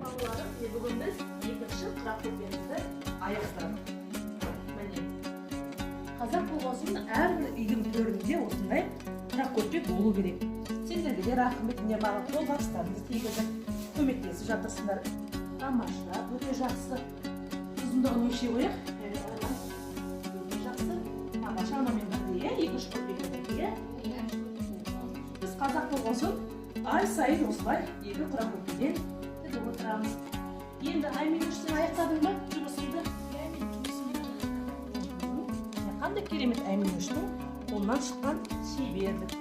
Балаларым, міне, бүгін біз екінші құрақ көрпемізді аяқтадық. Міне, қазақ болған соң, әрбір үйдің төрінде осындай құрақ көрпе болу керек. Сендерге де рахмет, міне, маған қолғабыстарыңызды тигізіп, көмектесіп жатырсыңдар. Тамаша, өте жақсы. Ұзындығын өлшей қояйық. Өте жақсы, тамаша. Анамен бірдей, иә, екінші көрпеге бірдей, иә. Біз қазақ болған соң, ай сайын осылай екі құрақ көрпеден тігіп отырамыз. Енді, Айминуш, сен аяқтадың ба жұмысыңды? Иә, мен жұмысымды. Міне, қандай керемет Айминуштың қолынан шыққан шеберлік,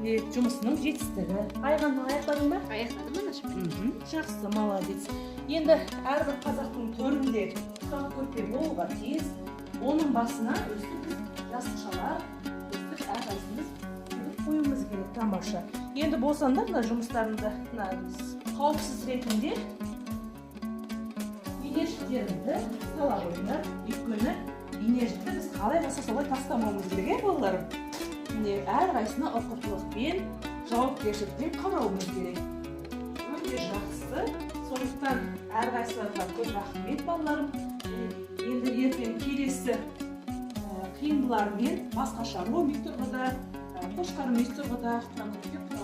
міне, жұмысының жетістігі. Айған, аяқтадың ба? Аяқтадым, анашым. Жақсы, молодец. Енді әрбір қазақтың төрінде құрақ көрпе болуға тиіс. Оның басына өстіп біз жастықшалар өстіп әрқайсымыз тігіп қоюымыз керек. Тамаша. Енді босаңдар, мына жұмыстарыңды, мына қауіпсіз ретінде инешіктеріңді сала қойыңдар, өйткені инежікті біз қалай болса солай тастамауымыз керек, иә, балаларым? Міне, әрқайсысына ұқыптылықпен, жауапкершілікпен қарауымыз керек. Өте жақсы. Сондықтан әрқайсыларыңа көп рахмет, балаларым. Енді ертең келесі қиындылармен басқаша ромбик тұрғыда, қошқар мүйіз тұрғыда құрақ көрпе.